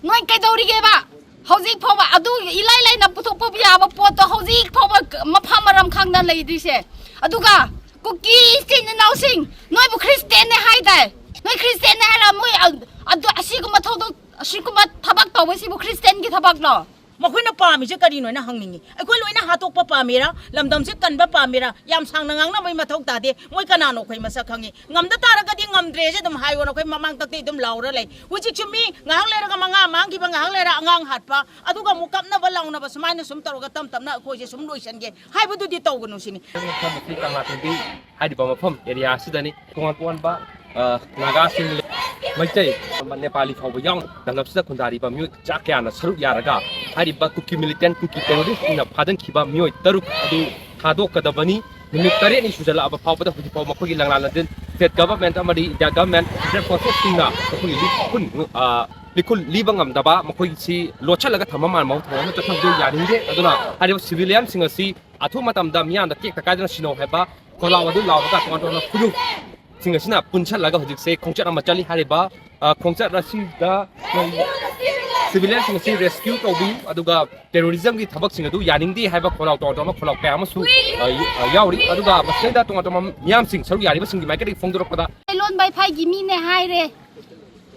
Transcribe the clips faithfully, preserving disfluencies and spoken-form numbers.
ꯅꯣꯏ ꯀꯩꯗꯧꯔꯤꯒꯦꯕ? ꯍꯧꯖꯤꯛ ꯐꯥꯎꯕ ꯑꯗꯨ ꯏꯂꯥꯏ ꯂꯥꯏꯅ ꯄꯨꯊꯣꯛꯄ ꯌꯥꯕ ꯄꯣꯠꯇꯣ ꯍꯧꯖꯤꯛ ꯐꯥꯎꯕ ꯃꯐꯝ ꯃꯔꯝ ꯈꯪꯗꯅ ꯂꯩꯗ꯭ꯔꯤꯁꯦ꯫ ꯑꯗꯨꯒ ꯀꯨꯀꯤ ꯏꯆꯤꯟ ꯏꯅꯥꯎꯁꯤꯡ, ꯅꯣꯏꯕꯨ ꯈ꯭ꯔꯤꯁꯇꯦꯟꯅꯦ ꯍꯥꯏꯗꯥꯏ? ꯅꯣꯏ ꯈ꯭ꯔꯤꯁꯇꯦꯟꯅꯦ ꯍꯥꯏꯔ ꯃꯣꯏ ꯑ-, ꯑꯗꯨ ꯑꯁꯤꯒꯨꯝꯕ ꯊꯧꯗꯣꯛ, ꯑꯁꯤꯒꯨꯝꯕ ꯊꯕꯛ ꯇꯧꯕꯁꯤꯕꯨ ꯈ꯭ꯔꯤꯁꯇꯦꯟꯒꯤ ꯊꯕꯛꯂꯣ? ꯃꯈꯣꯏꯅ ꯄꯥꯝꯃꯤꯁꯦ ꯀꯔꯤꯅꯣ ꯍꯥꯏꯅ ꯍꯪꯅꯤꯡꯉꯤ꯫ ꯑꯩꯈꯣꯏ ꯂꯣꯏꯅ ꯍꯥꯠꯇꯣꯛꯄ ꯄꯥꯝꯃꯤꯔꯥ, ꯂꯝꯗꯝꯁꯦ ꯀꯟꯕ ꯄꯥꯝꯃꯤꯔꯥ, ꯌꯥꯝ ꯁꯥꯡꯅ ꯉꯥꯡꯅꯕꯒꯤ ꯃꯊꯧ ꯇꯥꯗꯦ꯫ ꯃꯣꯏ ꯀꯅꯥꯅꯣ ꯑꯩꯈꯣꯏ ꯃꯁꯛ ꯈꯪꯉꯤ꯫ ꯉꯝꯗ ꯇꯥꯔꯒꯗꯤ ꯉꯝꯗ꯭ꯔꯦꯁꯦ ꯑꯗꯨꯝ ꯍꯥꯏꯌꯣꯅ ꯑꯩꯈꯣꯏ ꯃꯃꯥꯡ ꯇꯛꯇꯤ ꯑꯗꯨꯝ ꯂꯥꯎꯔ ꯂꯩ꯫ ꯍꯧꯖꯤꯛꯁꯨ ꯃꯤ ꯉꯥꯏꯍꯥꯛ ꯂꯩꯔꯒ ꯃꯉꯥ ꯃꯥꯡꯈꯤꯕ, ꯉꯥꯏꯍꯥꯛ ꯂꯩꯔꯒ ꯑꯉꯥꯡ ꯍꯥꯠꯄ, ꯑꯗꯨꯒ ꯑꯃꯨꯛ ꯀꯞꯅꯕ ꯂꯥꯎꯅꯕ, ꯁꯨꯃꯥꯏꯅ ꯁꯨꯝ ꯇꯧꯔꯒ ꯇꯞ ꯇꯞꯅ ꯑꯩꯈꯣꯏꯁꯦ ꯁꯨꯝ ꯂꯣꯏꯁꯟꯒꯦ ꯍꯥꯏꯕꯗꯨꯗꯤ ꯇꯧꯒꯅꯨ ꯁꯤꯅꯤ꯫ ꯃꯐꯝ ꯑꯁꯤ ꯀꯪꯂꯥꯇꯣꯡꯕꯤ ꯍꯥꯏꯔꯤꯕ ꯃꯐꯝ ꯑꯦꯔꯤꯌꯥ ꯑꯁꯤꯗꯅꯤ꯫ ꯇꯣꯉꯥꯟ ꯇꯣꯉꯥꯟꯕ, ꯑ, ꯅꯥꯒꯥꯁꯤꯡ, ꯃꯩꯇꯩ, ꯅꯦꯄꯥꯂꯤ ꯐꯥꯎꯕ ꯌꯥꯎꯅ ꯂꯝꯗꯝꯁꯤꯗ ꯈꯨꯟꯗꯥꯔꯤꯕ ꯃꯤꯑꯣꯏ ꯀꯌꯥ ꯀꯌꯥꯅ ꯁꯔꯨꯛ ꯌꯥꯔꯒ ꯍꯥꯏꯔꯤꯕ ꯀꯨꯀꯤ ꯃꯤꯂꯤꯇꯦꯟ, ꯀꯨꯀꯤ ꯇꯦꯔꯣꯔꯤꯁꯁꯤꯡꯅ ꯐꯥꯖꯤꯟꯈꯤꯕ ꯃꯤꯑꯣꯏ ꯇꯔꯨꯛ ꯑꯗꯨ ꯊꯥꯗꯣꯛꯀꯗꯕꯅꯤ꯫ ꯅꯨꯃꯤꯠ ꯇꯔꯦꯠꯅꯤ ꯁꯨꯖꯜꯂꯛꯑꯕ ꯐꯥꯎꯕꯗ ꯍꯧꯖꯤꯛ ꯐꯥꯎ ꯃꯈꯣꯏꯒꯤ ꯂꯪꯂꯥ ꯂꯝꯖꯦꯟ ꯁ꯭ꯇꯦꯠ ꯒꯚꯔꯟꯃꯦꯟꯠ ꯑꯃꯗꯤ ꯏꯟꯗꯤꯌꯥ ꯒꯚꯔꯟꯃꯦꯟꯠ, ꯁꯦꯟꯇ꯭ꯔꯦꯜ ꯐꯣꯔꯁꯦꯁꯁꯤꯡꯅ ꯃꯈꯣꯏꯒꯤ ꯂꯤꯈꯨꯟ, ꯑ, ꯂꯤꯈꯨꯟ ꯂꯤꯕ ꯉꯝꯗꯕ, ꯃꯈꯣꯏꯁꯤ ꯂꯣꯠꯁꯤꯜꯂꯒ ꯊꯝꯕ ꯃꯥꯟꯕ ꯊꯧꯑꯣꯡ ꯑꯃ ꯆꯠꯊꯕꯗꯨ ꯌꯥꯅꯤꯡꯗꯦ꯫ ꯑꯗꯨꯅ ꯍꯥꯏꯔꯤꯕ ꯁꯤꯚꯤꯂꯤꯌꯟꯁꯤꯡ ꯑꯁꯤ ꯑꯊꯨꯕ ꯃꯇꯝꯗ ꯃꯤꯌꯥꯝꯗ ꯇꯦꯛꯇ ꯀꯥꯏꯗꯅ ꯁꯤꯅꯧ ꯍꯥꯏꯕ ꯈꯣꯜꯂꯥꯎ ꯑꯗꯨ ꯂꯥꯎꯔꯒ ꯇꯣꯉꯥꯟ ꯇꯣꯉꯥꯟꯕ ꯐꯨꯔꯨꯞꯁꯤꯡ ꯑꯁꯤꯅ ꯄꯨꯟꯁꯤꯜꯂꯒ ꯍꯧꯖꯤꯛꯁꯦ ꯈꯣꯡꯆꯠ ꯑꯃ ꯆꯠꯂꯤ꯫ ꯍꯥꯏꯔꯤꯕ, ꯑ, ꯈꯣꯡꯆꯠ ꯑꯁꯤꯗ ꯁꯤꯚꯤꯂꯤꯌꯟꯁꯤꯡ ꯑꯁꯤ ꯔꯦꯁꯀ꯭ꯌꯨ ꯇꯧꯕꯤꯌꯨ, ꯑꯗꯨꯒ ꯇꯦꯔꯣꯔꯤꯖꯝꯒꯤ ꯊꯕꯛꯁꯤꯡ ꯑꯗꯨ ꯌꯥꯅꯤꯡꯗꯦ ꯍꯥꯏꯕ ꯈꯣꯜꯂꯥꯎ ꯇꯣꯉꯥꯟ ꯇꯣꯉꯥꯟꯕ ꯈꯣꯜꯂꯥꯎ ꯀꯌꯥ ꯑꯃꯁꯨ, ꯑ, ꯌ-, ꯑ, ꯌꯥꯎꯔꯤ꯫ ꯑꯗꯨꯒ ꯃꯁꯤꯗꯩꯗ ꯇꯣꯉꯥꯟ ꯇꯣꯉꯥꯟꯕ ꯃꯤꯌꯥꯝꯁꯤꯡ, ꯁꯔꯨꯛ ꯌꯥꯔꯤꯕꯁꯤꯡꯒꯤ ꯃꯥꯏꯀꯩꯗꯒꯤ ꯐꯣꯡꯗꯣꯔꯛꯄꯗ, ꯂꯥꯏꯂꯣꯟ ꯕꯥꯏꯐꯥꯏꯒꯤ ꯃꯤꯅꯦ ꯍꯥꯏꯔꯦ꯫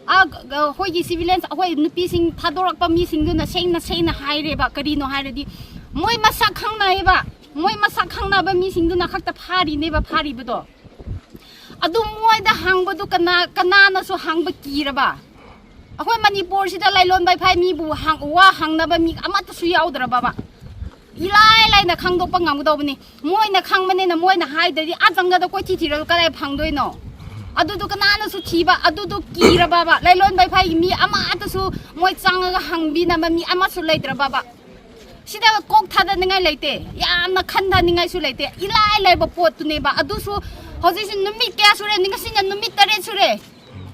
ꯑ, ꯒ-, ꯑꯩꯈꯣꯏꯒꯤ ꯁꯤꯚꯤꯂꯤꯌꯟꯁ, ꯑꯩꯈꯣꯏ ꯅꯨꯄꯤꯁꯤꯡ ꯊꯥꯗꯣꯔꯛꯄ ꯃꯤꯁꯤꯡꯗꯨꯅ ꯁꯦꯡꯅ ꯁꯦꯡꯅ ꯍꯥꯏꯔꯦꯕ꯫ ꯀꯔꯤꯅꯣ ꯍꯥꯏꯔꯗꯤ, ꯃꯣꯏ ꯃꯁꯛ ꯈꯪꯅꯩꯌꯦꯕ꯫ ꯃꯣꯏ ꯃꯁꯛ ꯈꯪꯅꯕ ꯃꯤꯁꯤꯡꯗꯨꯅ ꯈꯛꯇ ꯐꯥꯔꯤꯅꯦꯕ, ꯐꯥꯔꯤꯕꯗꯣ꯫ ꯑꯗꯨ ꯃꯣꯏꯗ ꯍꯪꯕꯗꯨ ꯀꯅꯥ, ꯀꯅꯥꯅꯁꯨ ꯍꯪꯕ ꯀꯤꯔꯕ? ꯑꯩꯈꯣꯏ ꯃꯅꯤꯄꯨꯔꯁꯤꯗ ꯂꯥꯏꯂꯣꯟ ꯕꯥꯏꯐꯥꯏ ꯃꯤꯕꯨ ꯍꯪ-, ꯋꯥ ꯍꯪꯅꯕ ꯃꯤ ꯑꯃꯠꯇꯁꯨ ꯌꯥꯎꯗ꯭ꯔꯕꯕ? ꯏꯂꯥꯏ ꯂꯥꯏꯅ ꯈꯪꯗꯣꯛꯄ ꯉꯝꯒꯗꯧꯕꯅꯤ꯫ ꯃꯣꯏꯅ ꯈꯪꯕꯅꯤꯅ ꯃꯣꯏꯅ ꯍꯥꯏꯗ꯭ꯔꯗꯤ ꯑꯥ ꯆꯪꯒꯗ ꯀꯣꯏꯊꯤ ꯊꯤꯔꯒ ꯀꯗꯥꯏ ꯐꯪꯗꯣꯏꯅꯣ? ꯑꯗꯨꯗꯣ ꯀꯅꯥꯅꯁꯨ ꯊꯤꯕ, ꯑꯗꯨꯗꯣ ꯀꯤꯔꯕꯕ? ꯂꯥꯏꯂꯣꯟ ꯕꯥꯏꯐꯥꯏꯒꯤ ꯃꯤ ꯑꯃꯠꯇꯁꯨ ꯃꯣꯏ ꯆꯪꯉꯒ ꯍꯪꯕꯤꯅꯕ ꯃꯤ ꯑꯃꯁꯨ ꯂꯩꯇ꯭ꯔꯕꯕ? ꯁꯤꯗ ꯀꯣꯛ ꯊꯥꯗꯅꯤꯡꯉꯥꯏ ꯂꯩꯇꯦ, ꯌꯥꯝꯅ ꯈꯟꯊꯅꯤꯡꯉꯥꯏꯁꯨ ꯂꯩꯇꯦ꯫ ꯏꯂꯥꯏ ꯂꯥꯏꯕ ꯄꯣꯠꯇꯨꯅꯦꯕ꯫ ꯑꯗꯨꯁꯨ ꯍꯧꯖꯤꯛꯁꯤ ꯅꯨꯃꯤꯠ ꯀꯌꯥ ꯁꯨꯔꯦ? ꯉꯁꯤꯅ ꯅꯨꯃꯤꯠ ꯇꯔꯦꯠ ꯁꯨꯔꯦ꯫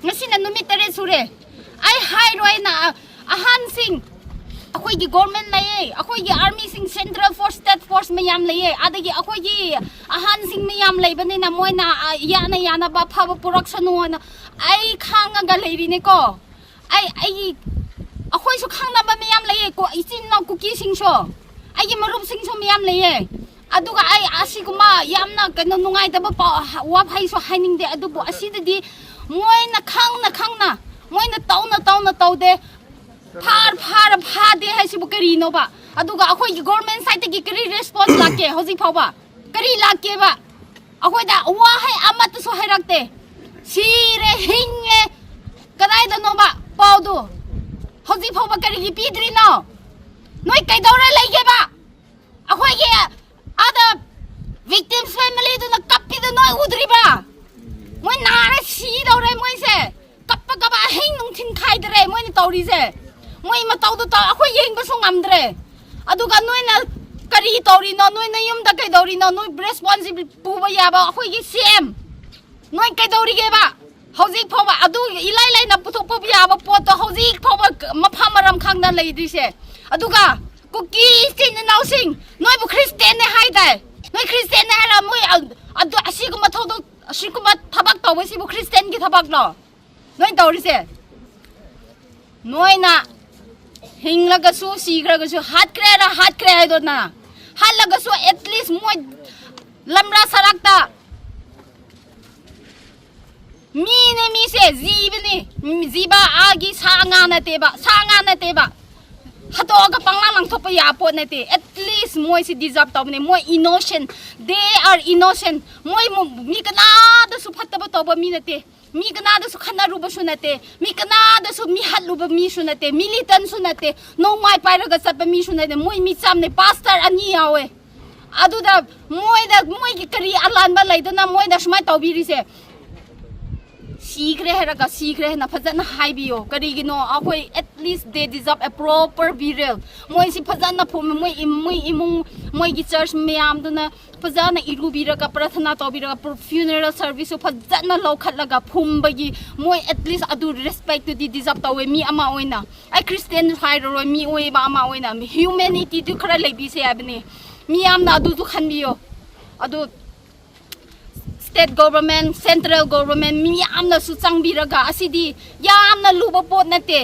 ꯉꯁꯤꯅ ꯅꯨꯃꯤꯠ ꯇꯔꯦꯠ ꯁꯨꯔꯦ꯫ ꯑꯩ ꯍꯥꯏꯔꯣꯏꯅ, ꯑꯍꯟꯁꯤꯡ, ꯑꯩꯈꯣꯏꯒꯤ ꯒꯣꯔꯃꯦꯟ ꯂꯩꯌꯦ, ꯑꯩꯈꯣꯏꯒꯤ ꯑꯥꯔꯃꯤꯁꯤꯡ, ꯁꯦꯟꯇ꯭ꯔꯦꯜ ꯐꯣꯔꯁ, ꯁ꯭ꯇꯦꯠ ꯐꯣꯔꯁ ꯃꯌꯥꯝ ꯂꯩꯌꯦ꯫ ꯑꯗꯒꯤ ꯑꯩꯈꯣꯏꯒꯤ ꯑꯍꯟꯁꯤꯡ ꯃꯌꯥꯝ ꯂꯩꯕꯅꯤꯅ ꯃꯣꯏꯅ, ꯑ, ꯌꯥꯅ ꯌꯥꯅꯕ ꯑꯐꯕ ꯄꯨꯔꯛꯁꯅꯨ ꯍꯥꯏꯅ ꯑꯩ ꯈꯥꯡꯉꯒ ꯂꯩꯔꯤꯅꯦꯀꯣ꯫ ꯑꯩ, ꯑꯩꯒꯤ, ꯂꯩꯌꯦ, ꯀꯣ, ꯏꯆꯤꯟ ꯏꯅꯥꯎ ꯀꯨꯀꯤꯁꯤꯡꯁꯨ, ꯑꯩꯒꯤ ꯃꯔꯨꯞꯁꯤꯡꯁꯨ ꯃꯌꯥꯝ ꯂꯩꯌꯦ꯫ ꯑꯗꯨꯒ ꯑꯩ ꯑꯁꯤꯒꯨꯝꯕ ꯌꯥꯝꯅ ꯀꯩꯅꯣ ꯅꯨꯡꯉꯥꯏꯇꯕ ꯄꯥꯎ, ꯋꯥꯍꯩꯁꯨ ꯍꯥꯏꯅꯤꯡꯗꯦ, ꯑꯗꯨꯕꯨ ꯑꯁꯤꯗꯗꯤ ꯃꯣꯏꯅ ꯈꯪꯅ ꯈꯪꯅ, ꯃꯣꯏꯅ ꯇꯧꯅ ꯇꯧꯅ ꯇꯧꯗꯦ, ꯐꯥꯔ ꯐꯥꯔ ꯐꯥꯗꯦ ꯍꯥꯏꯁꯤꯕꯨ ꯀꯔꯤꯅꯣꯕ? ꯑꯗꯨꯒ ꯑꯩꯈꯣꯏꯒꯤ ꯒꯣꯔꯃꯦꯟ ꯁꯥꯏꯠꯇꯒꯤ ꯀꯔꯤ ꯔꯦꯁꯄꯣꯟꯁ ꯂꯥꯛꯀꯦ ꯍꯧꯖꯤꯛ ꯐꯥꯎꯕ? ꯀꯔꯤ ꯂꯥꯛꯀꯦꯕ? ꯑꯩꯈꯣꯏꯗ ꯋꯥꯍꯩ ꯑꯃꯠꯇꯁꯨ ꯍꯥꯏꯔꯛꯇꯦ꯫ ꯁꯤꯔꯦ, ꯍꯤꯡꯉꯦ, ꯀꯗꯥꯏꯗꯅꯣꯕ ꯄꯥꯎꯗꯨ? ꯍꯧꯖꯤꯛ ꯐꯥꯎꯕ ꯀꯔꯤꯒꯤ ꯄꯤꯗ꯭ꯔꯤꯅꯣ? ꯅꯣꯏ ꯀꯩꯗꯧꯔ ꯂꯩꯒꯦꯕ? ꯑꯩꯈꯣꯏꯒꯤ ꯑꯥꯗ victims familyꯗꯨꯅ ꯀꯞꯄꯤꯗ ꯅꯣꯏ ꯎꯗ꯭ꯔꯤꯕ꯭ꯔꯥ? ꯃꯣꯏ ꯅꯥꯔꯦ, ꯁꯤꯗꯧꯔꯦ ꯃꯣꯏꯁꯦ꯫ ꯀꯞꯄ ꯀꯞꯄ ꯑꯍꯤꯡ ꯅꯨꯡꯊꯤꯟ ꯈꯥꯏꯗ꯭ꯔꯦ ꯃꯣꯏꯅ ꯇꯧꯔꯤꯁꯦ꯫ ꯃꯣꯏ ꯃꯇꯧꯗꯨ ꯇꯧ, ꯑꯩꯈꯣꯏ ꯌꯦꯡꯕꯁꯨ ꯉꯝꯗ꯭ꯔꯦ꯫ ꯑꯗꯨꯒ ꯅꯣꯏꯅ ꯀꯔꯤ ꯇꯧꯔꯤꯅꯣ? ꯅꯣꯏꯅ ꯌꯨꯝꯗ ꯀꯩꯗꯧꯔꯤꯅꯣ? ꯅꯣꯏ ꯔꯦꯁꯄꯣꯟꯁꯤꯕꯤꯂꯤꯇꯤ ꯄꯨꯕ ꯌꯥꯕ ꯑꯩꯈꯣꯏꯒꯤ ꯁꯤ ꯑꯦꯝ, ꯅꯣꯏ ꯀꯩꯗꯧꯔꯤꯒꯦꯕ? ꯍꯧꯖꯤꯛ ꯐꯥꯎꯕ ꯑꯗꯨ ꯏꯂꯥꯏ ꯂꯥꯏꯅ ꯄꯨꯊꯣꯛꯄ ꯌꯥꯕ ꯄꯣꯠꯇꯣ ꯍꯧꯖꯤꯛ ꯐꯥꯎꯕ ꯃꯐꯝ ꯃꯔꯝ ꯈꯪꯗ ꯂꯩꯔꯤꯁꯦ꯫ ꯑꯗꯨꯒ ꯀꯨꯀꯤ ꯏꯆꯤꯟ ꯏꯅꯥꯎꯁꯤꯡ, ꯅꯣꯏꯕꯨ ꯈ꯭ꯔꯤꯁꯇꯦꯟꯅꯦ ꯍꯥꯏꯗꯥꯏ? ꯅꯣꯏ ꯈ꯭ꯔꯤꯁꯇꯦꯟꯅꯦ ꯍꯥꯏꯔ ꯃꯣꯏ ꯑ-, ꯑꯗꯨ ꯑꯁꯤꯒꯨꯝꯕ ꯊꯧꯗꯣꯛ, ꯑꯁꯤꯒꯨꯝꯕ ꯊꯕꯛ ꯇꯧꯕꯁꯤꯕꯨ ꯈ꯭ꯔꯤꯁꯇꯦꯟꯒꯤ ꯊꯕꯛꯂꯣ? ꯅꯣꯏ ꯇꯧꯔꯤꯁꯦ, ꯅꯣꯏꯅ ꯍꯤꯡꯂꯒꯁꯨ, ꯁꯤꯈ꯭ꯔꯒꯁꯨ, ꯍꯥꯠꯈ꯭ꯔꯦꯔ ꯍꯥꯠꯈ꯭ꯔꯦ ꯍꯥꯏꯗꯣꯅ, ꯍꯥꯠꯂꯒꯁꯨ at least ꯃꯣꯏ ꯂꯝꯔꯥ ꯁꯔꯛꯇ ꯃꯤꯅꯦ, ꯃꯤꯁꯦ ꯖꯤꯕꯅꯤ꯫ ꯎꯝ, ꯖꯤꯕ ꯑꯥꯒꯤ ꯁꯥ ꯉꯥ ꯅꯠꯇꯦꯕ, ꯁꯥ ꯉꯥ ꯅꯠꯇꯦꯕ꯫ ꯍꯥꯠꯇꯣꯛꯑꯒ ꯄꯪꯂꯥꯡ ꯂꯪꯊꯣꯛꯄ ꯌꯥꯕ ꯄꯣꯠ ꯅꯠꯇꯦ꯫ At least ꯃꯣꯏꯁꯤ deserve ꯇꯧꯕꯅꯦ꯫ ꯃꯣꯏ innocent, they are innocent꯫ ꯃꯣꯏ ꯃꯨ-, ꯃꯤ ꯀꯅꯥꯗꯁꯨ ꯐꯠꯇꯕ ꯇꯧꯕ ꯃꯤ ꯅꯠꯇꯦ꯫ ꯃꯤ ꯀꯅꯥꯗꯁꯨ ꯈꯠꯅꯔꯨꯕꯁꯨ ꯅꯠꯇꯦ꯫ ꯃꯤ ꯀꯅꯥꯗꯁꯨ ꯃꯤ ꯍꯥꯠꯂꯨꯕ ꯃꯤꯁꯨ ꯅꯠꯇꯦ꯫ Militantꯁꯨ ꯅꯠꯇꯦ꯫ ꯅꯣꯡꯃꯥꯏ ꯄꯥꯏꯔꯒ ꯆꯠꯄ ꯃꯤꯁꯨ ꯅꯠꯇꯦ꯫ ꯃꯣꯏ ꯃꯤꯆꯝꯅꯦ꯫ Pastor ꯑꯅꯤ ꯌꯥꯎꯋꯦ꯫ ꯑꯗꯨꯗ ꯃꯣꯏꯗ, ꯃꯣꯏꯒꯤ ꯀꯔꯤ ꯑꯂꯥꯟꯕ ꯂꯩꯗꯅ ꯃꯣꯏꯗ ꯁꯨꯃꯥꯏꯅ ꯇꯧꯕꯤꯔꯤꯁꯦ? ꯁꯤꯈ꯭ꯔꯦ ꯍꯥꯏꯔꯒ ꯁꯤꯈ꯭ꯔꯦ ꯍꯥꯏꯅ ꯐꯖꯅ ꯍꯥꯏꯕꯤꯌꯣ꯫ ꯀꯔꯤꯒꯤꯅꯣ? ꯑꯩꯈꯣꯏ at least they deserve a proper burial꯫ ꯃꯣꯏꯁꯤ ꯐꯖꯅ ꯐꯨꯝꯃꯦ꯫ ꯃꯣꯏ ꯏꯝ-, ꯃꯣꯏ ꯏꯃꯨꯡ, ꯃꯣꯏꯒꯤ church ꯃꯌꯥꯝꯗꯨꯅ ꯐꯖꯅ ꯏꯔꯨꯕꯤꯔꯒ, ꯄ꯭ꯔꯊꯅꯥ ꯇꯧꯕꯤꯔꯒ, ꯄ꯭ꯔꯣ-, funeral serviceꯁꯨ ꯐꯖꯅ ꯂꯧꯈꯠꯂꯒ ꯐꯨꯝꯕꯒꯤ ꯃꯣꯏ at least ꯑꯗꯨ respectꯇꯨꯗꯤ deserve ꯇꯧꯋꯦ꯫ ꯃꯤ ꯑꯃ ꯑꯣꯏꯅ, ꯑꯩ Christian ꯍꯥꯏꯔꯔꯣꯏ, ꯃꯤ ꯑꯣꯏꯕ ꯑꯃ ꯑꯣꯏꯅ humanityꯗꯨ ꯈꯔ ꯂꯩꯕꯤꯁꯦ ꯍꯥꯏꯕꯅꯦ꯫ ꯃꯤꯌꯥꯝꯅ ꯑꯗꯨꯁꯨ ꯈꯟꯕꯤꯌꯣ꯫ ꯑꯗꯨ state government, central government ꯃꯤ ꯌꯥꯝꯅꯁꯨ ꯆꯪꯕꯤꯔꯒ, ꯑꯁꯤꯗꯤ ꯌꯥꯝꯅ ꯂꯨꯕ ꯄꯣꯠ ꯅꯠꯇꯦ꯫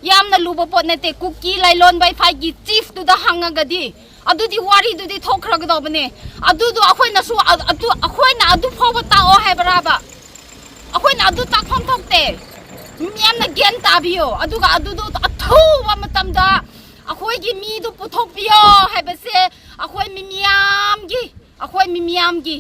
ꯌꯥꯝꯅ ꯂꯨꯕ ꯄꯣꯠ ꯅꯠꯇꯦ꯫ ꯀꯨꯀꯤ ꯂꯥꯏꯂꯣꯟ ꯋꯥꯏꯐꯥꯏꯒꯤ ꯆꯤꯐꯇꯨꯗ ꯍꯪꯉꯒꯗꯤ ꯑꯗꯨꯗꯤ ꯋꯥꯔꯤꯗꯨꯗꯤ ꯊꯣꯛꯈ꯭ꯔꯒꯗꯧꯕꯅꯦ꯫ ꯑꯗꯨꯗꯣ ꯑꯩꯈꯣꯏꯅꯁꯨ ꯑ-, ꯑꯗꯨ, ꯑꯩꯈꯣꯏꯅ ꯑꯗꯨ ꯐꯥꯎꯕ ꯇꯥꯛꯑꯣ ꯍꯥꯏꯕ꯭ꯔꯥꯕ? ꯑꯩꯈꯣꯏꯅ ꯑꯗꯨ ꯇꯥꯛꯐꯝ ꯊꯣꯛꯇꯦ꯫ ꯃꯤ ꯌꯥꯝꯅ ꯒ꯭ꯌꯥꯟ ꯇꯥꯕꯤꯌꯣ꯫ ꯑꯗꯨꯒ ꯑꯗꯨꯗꯣ ꯑꯊꯨꯕ ꯃꯇꯝꯗ ꯑꯩꯈꯣꯏꯒꯤ ꯃꯤꯗꯨ ꯄꯨꯊꯣꯛꯄꯤꯌꯣ ꯍꯥꯏꯕꯁꯦ ꯑꯩꯈꯣꯏ ꯃꯤ ꯃꯤꯌꯥꯝꯒꯤ, ꯑꯩꯈꯣꯏ ꯃꯤ ꯃꯤꯌꯥꯝꯒꯤ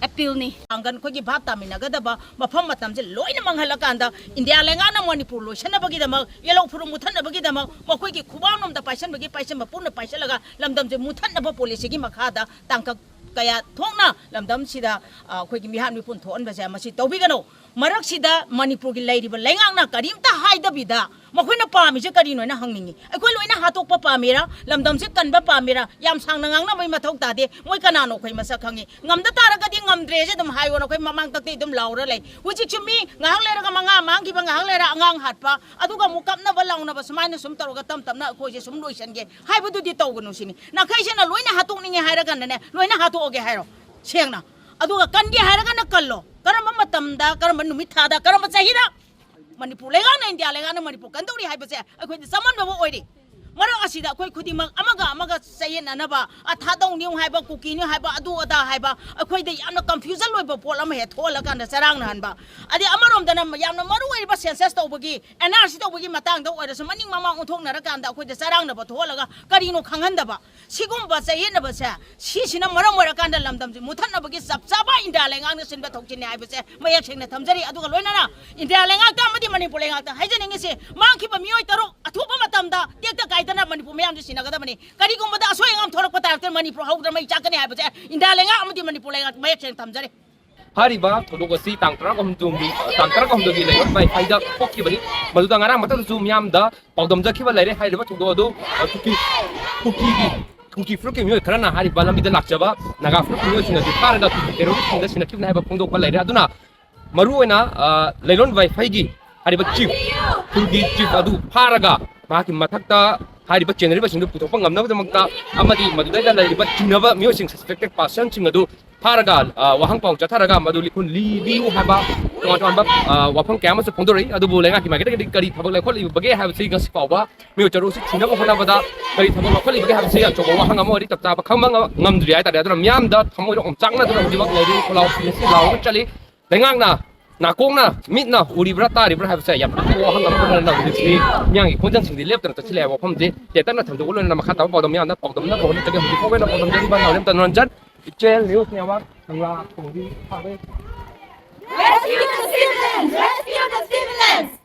ꯑꯦꯄꯤꯜꯅꯤ꯫ ꯄꯥꯡꯒꯜ ꯑꯩꯈꯣꯏꯒꯤ ꯚꯥꯞ ꯇꯥꯃꯤꯟꯅꯒꯗꯕ ꯃꯐꯝ ꯃꯇꯝꯁꯦ ꯂꯣꯏꯅ ꯃꯥꯡꯍꯜꯂꯀꯥꯟꯗ ꯏꯟꯗꯤꯌꯥ ꯂꯩꯉꯥꯛꯅ ꯃꯅꯤꯄꯨꯔ ꯂꯣꯏꯁꯤꯟꯅꯕꯒꯤꯗꯃꯛ, ꯌꯦꯂꯧ ꯐꯨꯔꯨ ꯃꯨꯊꯠꯅꯕꯒꯤꯗꯃꯛ ꯃꯈꯣꯏꯒꯤ ꯈꯨꯕꯥꯛꯅꯣꯝꯗ ꯄꯥꯏꯁꯟꯕꯒꯤ ꯄꯥꯏꯁꯟꯕ ꯄꯨꯟꯅ ꯄꯥꯏꯁꯜꯂꯒ ꯂꯝꯗꯝꯁꯦ ꯃꯨꯊꯠꯅꯕ ꯄꯣꯂꯤꯁꯤꯒꯤ ꯃꯈꯥꯗ ꯇꯥꯡꯀꯛ ꯀꯌꯥ ꯊꯣꯛꯅ ꯂꯝꯗꯝꯁꯤꯗ, ꯑ, ꯑꯩꯈꯣꯏꯒꯤ ꯃꯤꯍꯥꯠ ꯃꯤꯄꯨꯟ ꯊꯣꯛꯍꯟꯕꯁꯦ ꯃꯁꯤ ꯇꯧꯕꯤꯒꯅꯨ꯫ ꯃꯔꯛꯁꯤꯗ ꯃꯅꯤꯄꯨꯔꯒꯤ ꯂꯩꯔꯤꯕ ꯂꯩꯉꯥꯛꯅ ꯀꯔꯤꯝꯇ ꯍꯥꯏꯗꯕꯤꯗ ꯃꯈꯣꯏꯅ ꯄꯥꯝꯃꯤꯁꯦ ꯀꯔꯤꯅꯣ ꯍꯥꯏꯅ ꯍꯪꯅꯤꯡꯉꯤ꯫ ꯑꯩꯈꯣꯏ ꯂꯣꯏꯅ ꯍꯥꯠꯇꯣꯛꯄ ꯄꯥꯝꯃꯤꯔꯥ, ꯂꯝꯗꯝꯁꯦ ꯀꯟꯕ ꯄꯥꯝꯃꯤꯔꯥ? ꯌꯥꯝ ꯁꯥꯡꯅ ꯉꯥꯡꯅꯕꯒꯤ ꯃꯊꯧ ꯇꯥꯗꯦ꯫ ꯃꯣꯏ ꯀꯅꯥꯅꯣ ꯑꯩꯈꯣꯏ ꯃꯁꯛ ꯈꯪꯉꯤ꯫ ꯉꯝꯗ ꯇꯥꯔꯒꯗꯤ ꯉꯝꯗ꯭ꯔꯦꯁꯦ ꯑꯗꯨꯝ ꯍꯥꯏꯌꯣꯅ ꯑꯩꯈꯣꯏ ꯃꯃꯥꯡ ꯇꯛꯇꯤ ꯑꯗꯨꯝ ꯂꯥꯎꯔ ꯂꯩ꯫ ꯍꯧꯖꯤꯛꯁꯨ ꯃꯤ ꯉꯥꯏꯍꯥꯛ ꯂꯩꯔꯒ ꯃꯉꯥ ꯃꯥꯡꯈꯤꯕ, ꯉꯥꯏꯍꯥꯛ ꯂꯩꯔ ꯑꯉꯥꯡ ꯍꯥꯠꯄ, ꯑꯗꯨꯒ ꯑꯃꯨꯛ ꯀꯞꯅꯕ ꯂꯥꯎꯅꯕ, ꯁꯨꯃꯥꯏꯅ ꯁꯨꯝ ꯇꯧꯔꯒ ꯇꯞ ꯇꯞꯅ ꯑꯩꯈꯣꯏꯁꯦ ꯁꯨꯝ ꯂꯣꯏꯁꯟꯒꯦ ꯍꯥꯏꯕꯗꯨꯗꯤ ꯇꯧꯒꯅꯨ ꯁꯤꯅꯤ꯫ ꯅꯥꯈꯩꯁꯤꯅ ꯂꯣꯏꯅ ꯍꯥꯠꯇꯣꯛꯅꯤꯡꯉꯦ ꯍꯥꯏꯔꯒꯅꯅꯦ, ꯂꯣꯏꯅ ꯍꯥꯠꯇꯣꯛꯑꯒꯦ ꯍꯥꯏꯔꯣ꯫ ꯁꯦꯡꯅ꯫ ꯑꯗꯨꯒ ꯀꯟꯒꯦ ꯍꯥꯏꯔꯒꯅ ꯀꯜꯂꯣ꯫ ꯀꯔꯝꯕ ꯃꯇꯝꯗ, ꯀꯔꯝꯕ ꯅꯨꯃꯤꯠ ꯊꯥꯗ, ꯀꯔꯝꯕ ꯆꯍꯤꯗ ꯃꯅꯤꯄꯨꯔ ꯂꯩꯉꯥꯛꯅ, ꯏꯟꯗꯤꯌꯥ ꯂꯩꯉꯥꯛꯅ ꯃꯅꯤꯄꯨꯔ ꯀꯟꯗꯧꯔꯤ ꯍꯥꯏꯕꯁꯦ ꯑꯩꯈꯣꯏꯗ ꯆꯃꯝꯅꯕ ꯑꯣꯏꯔꯤ꯫ ꯃꯔꯛ ꯑꯁꯤꯗ ꯑꯩꯈꯣꯏ ꯈꯨꯗꯤꯡꯃꯛ ꯑꯃꯒ ꯑꯃꯒ ꯆꯌꯦꯠꯅꯅꯕ, ꯑ, ꯊꯥꯗꯧꯅꯤ ꯍꯥꯏꯕ, ꯀꯨꯀꯤꯅꯤ ꯍꯥꯏꯕ, ꯑꯗꯨ ꯑꯗꯥ ꯍꯥꯏꯕ, ꯑꯩꯈꯣꯏꯗ ꯌꯥꯝꯅ ꯀꯟꯐ꯭ꯌꯨꯖꯟ ꯑꯣꯏꯕ ꯄꯣꯠ ꯑꯃ ꯍꯦꯛ ꯊꯣꯛꯍꯜꯂꯀꯥꯟꯗ ꯆꯔꯥꯡꯅꯍꯟꯕ꯫ ꯑꯗꯩ ꯑꯃꯔꯣꯝꯗꯅ ꯌꯥꯝꯅ ꯃꯔꯨ ꯑꯣꯏꯔꯤꯕ ꯁꯦꯟꯁꯁ ꯇꯧꯕꯒꯤ, ꯑꯦꯟ ꯑꯥꯔ ꯁꯤ ꯇꯧꯕꯒꯤ ꯃꯇꯥꯡꯗ ꯑꯣꯏꯔꯁꯨ ꯃꯅꯤꯡ ꯃꯃꯥꯡ ꯑꯣꯟꯊꯣꯛꯅꯔꯀꯥꯟꯗ ꯑꯩꯈꯣꯏꯗ ꯆꯔꯥꯡꯅꯕ ꯊꯣꯛꯍꯜꯂꯒ ꯀꯔꯤꯅꯣ ꯈꯪꯍꯟꯗꯕ꯫ ꯁꯤꯒꯨꯝꯕ ꯆꯌꯦꯠꯅꯕꯁꯦ, ꯁꯤꯁꯤꯅ ꯃꯔꯝ ꯑꯣꯏꯔꯀꯥꯟꯗ ꯂꯝꯗꯝꯁꯤ ꯃꯨꯊꯠꯅꯕꯒꯤ ꯆꯞ ꯆꯥꯕ ꯏꯟꯗꯤꯌꯥ ꯂꯩꯉꯥꯛꯅ ꯁꯤꯟꯕ ꯊꯧꯁꯤꯜꯅꯤ ꯍꯥꯏꯕꯁꯦ ꯃꯌꯦꯛ ꯁꯦꯡꯅ ꯊꯝꯖꯔꯤ꯫ ꯑꯗꯨꯒ ꯂꯣꯏꯅꯅ ꯏꯟꯗꯤꯌꯥ ꯂꯩꯉꯥꯛꯇ ꯑꯃꯗꯤ ꯃꯅꯤꯄꯨꯔ ꯂꯩꯉꯥꯛꯇ ꯍꯥꯏꯖꯅꯤꯡꯉꯤꯁꯤ, ꯃꯥꯡꯈꯤꯕ ꯃꯤꯑꯣꯏ ꯇꯔꯨꯛ ꯑꯊꯨꯕ ꯃꯇꯝꯗ ꯇꯦꯛꯇ ꯀꯥꯏꯗꯅ ꯃꯅꯤꯄꯨꯔ ꯃꯤꯌꯥꯝꯁꯦ ꯁꯤꯟꯅꯒꯗꯕꯅꯤ꯫ ꯀꯔꯤꯒꯨꯝꯕꯗ ꯑꯁꯣꯏ ꯑꯉꯥꯝ ꯊꯣꯛꯂꯛꯄ ꯇꯥꯔꯒꯗꯤ ꯃꯅꯤꯄꯨꯔ ꯍꯧꯗꯅ ꯃꯩ ꯆꯥꯛꯀꯅꯤ ꯍꯥꯏꯕꯁꯦ ꯏꯟꯗꯤꯌꯥ ꯂꯩꯉꯥꯛ ꯑꯃꯗꯤ ꯃꯅꯤꯄꯨꯔ ꯂꯩꯉꯥꯛ ꯃꯌꯦꯛ ꯁꯦꯡꯅ ꯊꯝꯖꯔꯤ꯫ ꯍꯥꯏꯔꯤꯕ ꯊꯧꯗꯣꯛ ꯑꯁꯤ ꯇꯥꯡ ꯇꯔꯥꯍꯨꯝꯗꯣꯏꯒꯤ ꯂꯩꯉꯥꯛ ꯃꯥꯏꯀꯩꯗ ꯊꯣꯛꯈꯤꯕꯅꯤ꯫ ꯃꯗꯨꯗ ꯉꯔꯥꯡ ꯃꯊꯛꯇꯁꯨ ꯃꯤꯌꯥꯝꯗ ꯄꯥꯎꯗꯝꯖꯈꯤꯕ ꯂꯩꯔꯦ꯫ ꯍꯥꯏꯔꯤꯕ ꯊꯧꯗꯣꯛ ꯑꯗꯨ, ꯑ, ꯀꯨꯀꯤ, ꯀꯨꯀꯤꯒꯤ, ꯀꯨꯀꯤ ꯐꯨꯔꯨꯞꯀꯤ ꯃꯤꯑꯣꯏ ꯈꯔꯅ ꯍꯥꯏꯔꯤꯕ ꯂꯝꯕꯤꯗ ꯂꯥꯛꯆꯕ ꯅꯥꯒꯥ ꯐꯨꯔꯨꯞꯀꯤ ꯃꯤꯑꯣꯏꯁꯤꯡ ꯑꯗꯨ ꯐꯥꯔꯒ ꯀꯨꯀꯤ ꯇꯦꯔꯣꯔꯤꯁꯁꯤꯡꯗ ꯁꯤꯟꯅꯈꯤꯕꯅꯤ ꯍꯥꯏꯕ ꯐꯣꯡꯗꯣꯛꯄ ꯂꯩꯔꯦ꯫ ꯑꯗꯨꯅ ꯃꯔꯨꯑꯣꯏꯅ, ꯑ, ꯂꯩꯔꯣꯟ ꯋꯥꯏꯐꯥꯏꯒꯤ ꯍꯥꯏꯔꯤꯕ ꯆꯤꯐ, ꯈꯨꯜꯒꯤ ꯆꯤꯐ ꯑꯗꯨ ꯐꯥꯔꯒ ꯃꯍꯥꯛꯀꯤ ꯃꯊꯛꯇ ꯍꯥꯏꯔꯤꯕ ꯆꯦꯟꯅꯔꯤꯕꯁꯤꯡꯗꯨ ꯄꯨꯊꯣꯛꯄ ꯉꯝꯅꯕꯒꯤꯗꯃꯛꯇ ꯑꯃꯗꯤ ꯃꯗꯨꯗꯩꯗ ꯂꯩꯔꯤꯕ ꯆꯤꯡꯅꯕ ꯃꯤꯑꯣꯏꯁꯤꯡ, ꯁꯁꯄꯦꯛꯇꯦꯠ ꯄꯥꯔꯁꯟꯁꯤꯡ ꯑꯗꯨ ꯐꯥꯔꯒ, ꯑ, ꯋꯥꯍꯪ ꯄꯥꯎ ꯆꯠꯊꯔꯒ ꯃꯗꯨ ꯂꯤꯈꯨꯟ ꯂꯤꯕꯤꯌꯨ ꯍꯥꯏꯕ ꯇꯣꯉꯥꯟ ꯇꯣꯉꯥꯟꯕ, ꯑ, ꯋꯥꯐꯝ ꯀꯌꯥ ꯑꯃꯁꯨ ꯐꯣꯡꯗꯣꯔꯛꯏ꯫ ꯑꯗꯨꯕꯨ ꯂꯩꯉꯥꯛꯀꯤ ꯃꯥꯏꯀꯩꯗꯒꯤꯗꯤ ꯀꯔꯤ ꯊꯕꯛ ꯂꯧꯈꯠꯂꯤꯕꯒꯦ ꯍꯥꯏꯕꯁꯤ ꯉꯁꯤ ꯐꯥꯎꯕ ꯃꯤꯑꯣꯏ ꯆꯔꯨꯁꯤ ꯊꯤꯅꯕ ꯍꯣꯠꯅꯕꯗ ꯀꯔꯤ ꯊꯕꯛ ꯂꯧꯈꯠꯂꯤꯕꯒꯦ ꯍꯥꯏꯕꯁꯤ ꯑꯆꯧꯕ ꯋꯥꯍꯪ ꯑꯃ ꯑꯣꯏꯔꯤ, ꯆꯞ ꯆꯥꯕ ꯈꯪꯕ ꯉ-, ꯉꯝꯗ꯭ꯔꯤ ꯍꯥꯏꯇꯥꯔꯦ꯫ ꯑꯗꯨꯅ ꯃꯤꯌꯥꯝꯗ ꯊꯃꯣꯏꯗ ꯑꯣꯝꯆꯥꯛꯅꯗꯨꯅ ꯍꯧꯖꯤꯛꯃꯛ ꯂꯩꯔꯤ ꯈꯣꯜꯂꯥꯎꯁꯤꯡ ꯑꯁꯤ ꯂꯥꯎꯔꯒ ꯆꯠꯂꯤ꯫ ꯂꯩꯉꯥꯛꯅ ꯅꯥꯀꯣꯡꯅ, ꯃꯤꯠꯅ ꯎꯔꯤꯕ꯭ꯔꯥ ꯇꯥꯔꯤꯕ꯭ꯔꯥ ꯍꯥꯏꯕꯁꯦ ꯌꯥꯝ ꯂꯨꯕ ꯋꯥꯍꯪ ꯑꯃ ꯑꯣꯏꯅ ꯍꯧꯖꯤꯛꯁꯤ ꯃꯤꯌꯥꯝꯒꯤ ꯈꯣꯟꯖꯦꯜꯁꯤꯡꯗꯤ ꯂꯦꯞꯇꯅ ꯆꯠꯁꯤꯜꯂꯦ ꯍꯥꯏꯕ ꯋꯥꯐꯝꯁꯤ ꯇꯦꯟꯇꯛꯅ ꯊꯝꯖꯧꯕ ꯂꯣꯏꯅꯅ ꯃꯈꯥ ꯇꯥꯕ ꯄꯥꯎꯗꯝ ꯃꯤꯌꯥꯝꯅ ꯄꯥꯎꯗꯝꯅꯕ ꯍꯣꯠꯅꯖꯒꯦ꯫ ꯍꯧꯖꯤꯛ ꯐꯥꯎꯕ ꯑꯩꯅ ꯄꯥꯎꯗꯝꯖꯔꯤꯕ ꯅꯥꯎꯔꯦꯝꯇ Noranjan, Ichel news network, Kangla, Khongji, Phabei. Rescue the civilians! Rescue the civilians!